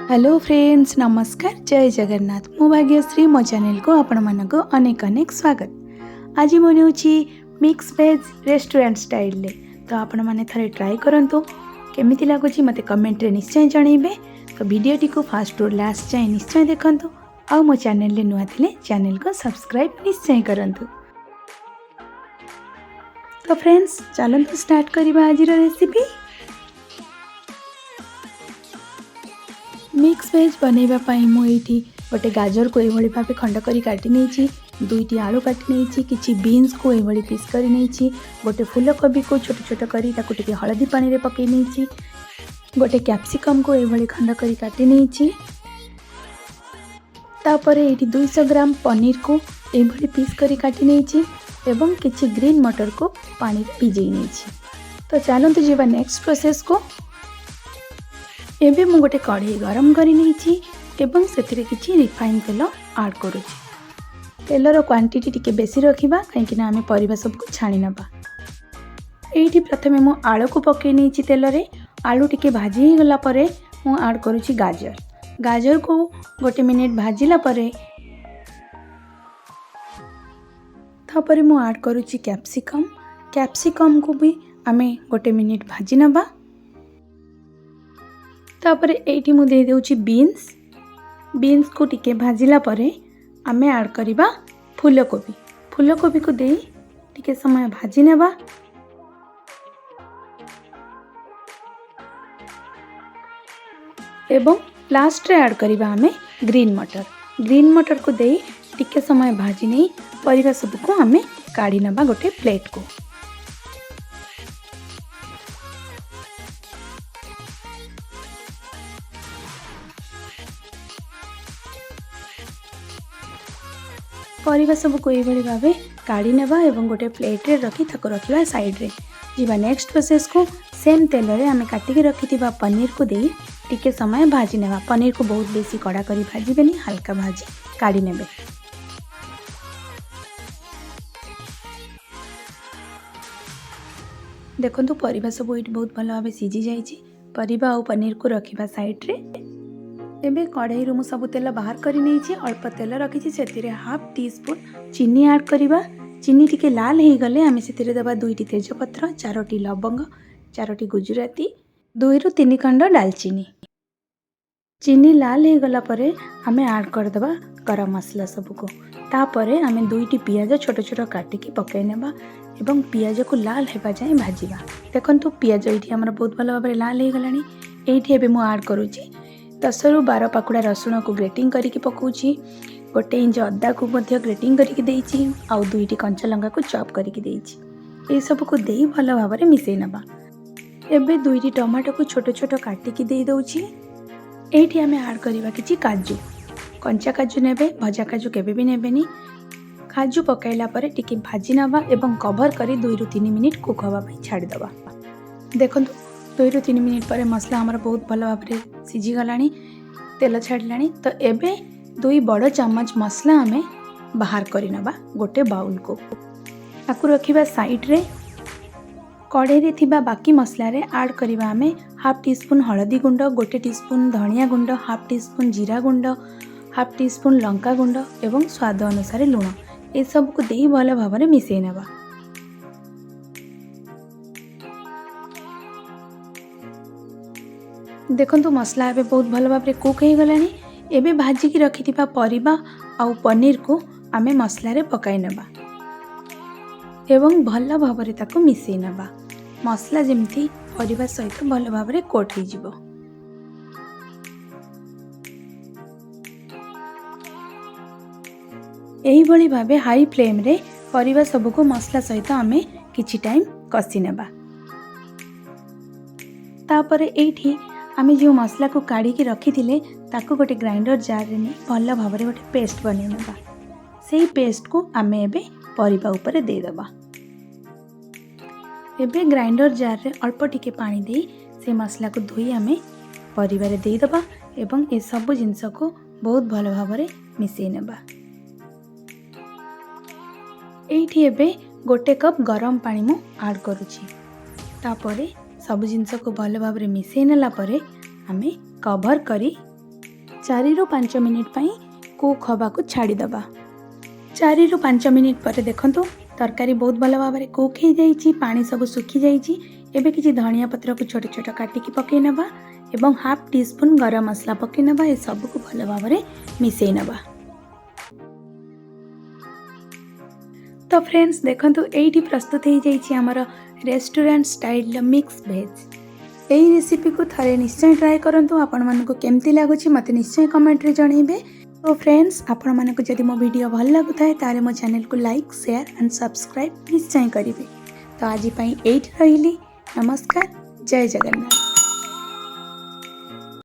Hello friends, ନମସ୍କାର, ଜୟ ଜଗନ୍ନାଥ। ମୁଁ ଭାଗ୍ୟଶ୍ରୀ। ମୋ ଚ୍ୟାନେଲକୁ ଆପଣମାନଙ୍କୁ ଅନେକ ଅନେକ ସ୍ୱାଗତ। ଆଜି ମୁଁ ନେଉଛି ମିକ୍ସ ଭେଜ୍ ରେଷ୍ଟୁରାଣ୍ଟ ଷ୍ଟାଇଲରେ। ତ ଆପଣମାନେ ଥରେ ଟ୍ରାଏ କରନ୍ତୁ, କେମିତି ଲାଗୁଛି ମୋତେ କମେଣ୍ଟରେ ନିଶ୍ଚୟ ଜଣାଇବେ। ତ ଭିଡ଼ିଓଟିକୁ ଫାଷ୍ଟ ଟୁ ଲାଷ୍ଟ ଯାଏଁ ନିଶ୍ଚୟ ଦେଖନ୍ତୁ ଆଉ ମୋ ଚ୍ୟାନେଲରେ ନୂଆ ଥିଲେ ଚ୍ୟାନେଲକୁ ସବସ୍କ୍ରାଇବ୍ ନିଶ୍ଚୟ କରନ୍ତୁ। ତ ଫ୍ରେଣ୍ଡସ୍, ଚାଲନ୍ତୁ ଷ୍ଟାର୍ଟ କରିବା ଆଜିର ରେସିପି। ମିକ୍ସ ଭେଜ୍ ବନେଇବା ପାଇଁ ମୁଁ ଏଇଠି ଗୋଟେ ଗାଜରକୁ ଏଇଭଳି ଭାବେ ଖଣ୍ଡ କରି କାଟି ନେଇଛି, ଦୁଇଟି ଆଳୁ କାଟି ନେଇଛି, କିଛି ବିନ୍ସକୁ ଏଇଭଳି ପିସ୍ କରି ନେଇଛି, ଗୋଟେ ଫୁଲକୋବିକୁ ଛୋଟ ଛୋଟ କରି ତାକୁ ଟିକେ ହଳଦୀ ପାଣିରେ ପକାଇ ନେଇଛି, ଗୋଟେ କ୍ୟାପ୍ସିକମ୍କୁ ଏଇଭଳି ଖଣ୍ଡ କରି କାଟି ନେଇଛି। ତାପରେ ଏଇଠି 200 ଗ୍ରାମ ପନିରକୁ ଏଇଭଳି ପିସ୍ କରି କାଟି ନେଇଛି ଏବଂ କିଛି ଗ୍ରୀନ୍ ମଟରକୁ ପାଣିରେ ଭିଜେଇ ନେଇଛି। ତ ଚାଲନ୍ତୁ ଯିବା ନେକ୍ସଟ ପ୍ରୋସେସ୍କୁ। ଏବେ ମୁଁ ଗୋଟେ କଢ଼େଇ ଗରମ କରି ନେଇଛି ଏବଂ ସେଥିରେ କିଛି ରିଫାଇନ୍ ତେଲ ଆଡ଼୍ କରୁଛି। ତେଲର କ୍ୱାଣ୍ଟିଟି ଟିକେ ବେଶୀ ରଖିବା, କାହିଁକିନା ଆମେ ପରିବା ସବୁକୁ ଛାଣି ନେବା। ଏଇଠି ପ୍ରଥମେ ମୁଁ ଆଳୁକୁ ପକାଇ ନେଇଛି ତେଲରେ। ଆଳୁ ଟିକେ ଭାଜି ହେଇଗଲା ପରେ ମୁଁ ଆଡ଼୍ କରୁଛି ଗାଜର। ଗାଜରକୁ ଗୋଟେ ମିନିଟ୍ ଭାଜିଲା ପରେ ତାପରେ ମୁଁ ଆଡ଼୍ କରୁଛି କ୍ୟାପ୍ସିକମ୍। କ୍ୟାପ୍ସିକମ୍କୁ ବି ଆମେ ଗୋଟେ ମିନିଟ୍ ଭାଜି ନେବା। ତାପରେ ଏଇଠି ମୁଁ ଦେଇଦେଉଛି ବିନ୍ସ। ବିନ୍ସକୁ ଟିକେ ଭାଜିଲା ପରେ ଆମେ ଆଡ଼୍ କରିବା ଫୁଲକୋବି। ଫୁଲକୋବିକୁ ଦେଇ ଟିକେ ସମୟ ଭାଜି ନେବା। ଏବଂ ଲାଷ୍ଟରେ ଆଡ଼୍ କରିବା ଆମେ ଗ୍ରୀନ୍ ମଟର। ଗ୍ରୀନ୍ ମଟରକୁ ଦେଇ ଟିକେ ସମୟ ଭାଜି ନେଇ ପରିବା ସବୁକୁ ଆମେ କାଢ଼ି ନେବା ଗୋଟେ ପ୍ଲେଟ୍କୁ। ପରିବା ସବୁକୁ ଏଇଭଳି ଭାବେ କାଢ଼ି ନେବା ଏବଂ ଗୋଟେ ପ୍ଲେଟ୍ରେ ରଖି ତାକୁ ରଖିବା ସାଇଡ଼୍ରେ। ଯିବା ନେକ୍ସଟ ପ୍ରୋସେସ୍କୁ। ସେମ୍ ତେଲରେ ଆମେ କାଟିକି ରଖିଥିବା ପନିରକୁ ଦେଇ ଟିକେ ସମୟ ଭାଜି ନେବା। ପନିରକୁ ବହୁତ ବେଶୀ କଡ଼ା କରି ଭାଜିବେନି, ହାଲକା ଭାଜି କାଢ଼ି ନେବେ। ଦେଖନ୍ତୁ, ପରିବା ସବୁ ଏଇଠି ବହୁତ ଭଲ ଭାବେ ସିଝି ଯାଇଛି। ପରିବା ଆଉ ପନିରକୁ ରଖିବା ସାଇଡ଼୍ରେ। ଏବେ କଢ଼େଇରୁ ମୁଁ ସବୁ ତେଲ ବାହାର କରି ନେଇଛି, ଅଳ୍ପ ତେଲ ରଖିଛି। ସେଥିରେ ହାଫ୍ ଟି ସ୍ପୁନ୍ ଚିନି ଆଡ଼୍ କରିବା। ଚିନି ଟିକେ ଲାଲ ହେଇଗଲେ ଆମେ ସେଥିରେ ଦେବା ଦୁଇଟି ତେଜପତ୍ର, ଚାରୋଟି ଲବଙ୍ଗ, ଚାରୋଟି ଗୁଜୁରାତି, 2ରୁ 3 ଖଣ୍ଡ ଡାଲଚିନି। ଚିନି ଲାଲ ହେଇଗଲା ପରେ ଆମେ ଆଡ଼୍ କରିଦେବା ଗରମ ମସଲା ସବୁକୁ। ତାପରେ ଆମେ ଦୁଇଟି ପିଆଜ ଛୋଟ ଛୋଟ କାଟିକି ପକାଇ ନେବା ଏବଂ ପିଆଜକୁ ଲାଲ ହେବା ଯାଏଁ ଭାଜିବା। ଦେଖନ୍ତୁ, ପିଆଜ ଏଇଠି ଆମର ବହୁତ ଭଲ ଭାବରେ ଲାଲ ହେଇଗଲାଣି। ଏଇଠି ଏବେ ମୁଁ ଆଡ଼୍ କରୁଛି 10ରୁ 12 ପାଖୁଡ଼ା ରସୁଣକୁ ଗ୍ରେଟିଂ କରିକି ପକାଉଛି, ଗୋଟେ ଇଞ୍ଚ ଅଦାକୁ ମଧ୍ୟ ଗ୍ରେଟିଂ କରିକି ଦେଇଛି ଆଉ ଦୁଇଟି କଞ୍ଚା ଲଙ୍କାକୁ ଚପ୍ କରିକି ଦେଇଛି। ଏସବୁକୁ ଦେଇ ଭଲ ଭାବରେ ମିଶାଇ ନେବା। ଏବେ ଦୁଇଟି ଟମାଟୋକୁ ଛୋଟ ଛୋଟ କାଟିକି ଦେଇଦେଉଛି। ଏଇଠି ଆମେ ଆଡ଼୍ କରିବା କିଛି କାଜୁ। କଞ୍ଚା କାଜୁ ନେବେ, ଭଜା କାଜୁ କେବେ ବି ନେବେନି। କାଜୁ ପକାଇଲା ପରେ ଟିକେ ଭାଜି ନେବା ଏବଂ କଭର୍ କରି 2ରୁ 3 ମିନିଟ୍ କୁକ୍ ହେବା ପାଇଁ ଛାଡ଼ିଦେବା। ଦେଖନ୍ତୁ, 2ରୁ 3 ମିନିଟ୍ ପରେ ମସଲା ଆମର ବହୁତ ଭଲ ଭାବରେ ସିଝିଗଲାଣି, ତେଲ ଛାଡ଼ିଲାଣି। ତ ଏବେ 2 ବଡ଼ ଚାମଚ ମସଲା ଆମେ ବାହାର କରିନେବା ଗୋଟେ ବାଉଲକୁ। ତାକୁ ରଖିବା ସାଇଡ଼୍ରେ। କଢ଼େଇରେ ଥିବା ବାକି ମସଲାରେ ଆଡ଼୍ କରିବା ଆମେ ହାଫ୍ ଟି ସ୍ପୁନ୍ ହଳଦୀ ଗୁଣ୍ଡ, ଗୋଟେ ଟି ସ୍ପୁନ୍ ଧନିଆ ଗୁଣ୍ଡ, ହାଫ୍ ଟି ସ୍ପୁନ୍ ଜିରା ଗୁଣ୍ଡ, ହାଫ୍ ଟି ସ୍ପୁନ୍ ଲଙ୍କା ଗୁଣ୍ଡ ଏବଂ ସ୍ୱାଦ ଅନୁସାରେ ଲୁଣ। ଏସବୁକୁ ଦେଇ ଭଲ ଭାବରେ ମିଶାଇ ନେବା। ଦେଖନ୍ତୁ, ମସଲା ଏବେ ବହୁତ ଭଲ ଭାବରେ କୁକ୍ ହେଇଗଲାଣି। ଏବେ ଭାଜିକି ରଖିଥିବା ପରିବା ଆଉ ପନିରକୁ ଆମେ ମସଲାରେ ପକାଇ ନେବା ଏବଂ ଭଲ ଭାବରେ ତାକୁ ମିଶାଇ ନେବା। ମସଲା ଯେମିତି ପରିବା ସହିତ ଭଲ ଭାବରେ କୋଟ୍ ହେଇଯିବ। ଏଇଭଳି ଭାବେ ହାଇ ଫ୍ଲେମ୍ରେ ପରିବା ସବୁକୁ ମସଲା ସହିତ ଆମେ କିଛି ଟାଇମ୍ କଷି ନେବା। ତାପରେ ଏଇଠି ଆମେ ଯେଉଁ ମସଲାକୁ କାଢ଼ିକି ରଖିଥିଲେ, ତାକୁ ଗୋଟେ ଗ୍ରାଇଣ୍ଡର ଜାର୍ରେ ନେଇ ଭଲ ଭାବରେ ଗୋଟେ ପେଷ୍ଟ ବନେଇ ନେବା। ସେଇ ପେଷ୍ଟକୁ ଆମେ ଏବେ ପରିବା ଉପରେ ଦେଇଦେବା। ଏବେ ଗ୍ରାଇଣ୍ଡର ଜାର୍ରେ ଅଳ୍ପ ଟିକେ ପାଣି ଦେଇ ସେ ମସଲାକୁ ଧୋଇ ଆମେ ପରିବାରେ ଦେଇଦେବା ଏବଂ ଏସବୁ ଜିନିଷକୁ ବହୁତ ଭଲ ଭାବରେ ମିଶାଇ ନେବା। ଏଇଠି ଏବେ ଗୋଟେ କପ୍ ଗରମ ପାଣି ମୁଁ ଆଡ଼୍ କରୁଛି। ତାପରେ ସବୁ ଜିନିଷକୁ ଭଲ ଭାବରେ ମିଶାଇ ନେଲା ପରେ ଆମେ କଭର୍ କରି 4ରୁ 5 ମିନିଟ୍ ପାଇଁ କୁକ୍ ହେବାକୁ ଛାଡ଼ିଦେବା। 4ରୁ 5 ମିନିଟ୍ ପରେ ଦେଖନ୍ତୁ, ତରକାରୀ ବହୁତ ଭଲ ଭାବରେ କୁକ୍ ହେଇଯାଇଛି, ପାଣି ସବୁ ଶୁଖିଯାଇଛି। ଏବେ କିଛି ଧନିଆ ପତ୍ରକୁ ଛୋଟ ଛୋଟ କାଟିକି ପକାଇ ନେବା ଏବଂ ହାଫ୍ ଟି ସ୍ପୁନ୍ ଗରମ ମସଲା ପକାଇ ନେବା। ଏସବୁକୁ ଭଲ ଭାବରେ ମିଶାଇ ନେବା। ତ ଫ୍ରେଣ୍ଡସ୍, ଦେଖନ୍ତୁ, ଏଇଠି ପ୍ରସ୍ତୁତ ହେଇଯାଇଛି ଆମର ରେଷ୍ଟୁରାଣ୍ଟ ଷ୍ଟାଇଲର ମିକ୍ସ ଭେଜ୍। ଏଇ ରେସିପିକୁ ଥରେ ନିଶ୍ଚୟ ଟ୍ରାଏ କରନ୍ତୁ। ଆପଣମାନଙ୍କୁ କେମିତି ଲାଗୁଛି, ମୋତେ ନିଶ୍ଚୟ କମେଣ୍ଟରେ ଜଣାଇବେ। ତ ଫ୍ରେଣ୍ଡସ୍, ଆପଣମାନଙ୍କୁ ଯଦି ମୋ ଭିଡ଼ିଓ ଭଲ ଲାଗୁଥାଏ, ତାହେଲେ ମୋ ଚ୍ୟାନେଲକୁ ଲାଇକ୍, ସେୟାର ଆଣ୍ଡ ସବସ୍କ୍ରାଇବ୍ ନିଶ୍ଚୟ କରିବେ। ତ ଆଜି ପାଇଁ ଏଇଠି ରହିଲି। ନମସ୍କାର, ଜୟ ଜଗନ୍ନାଥ।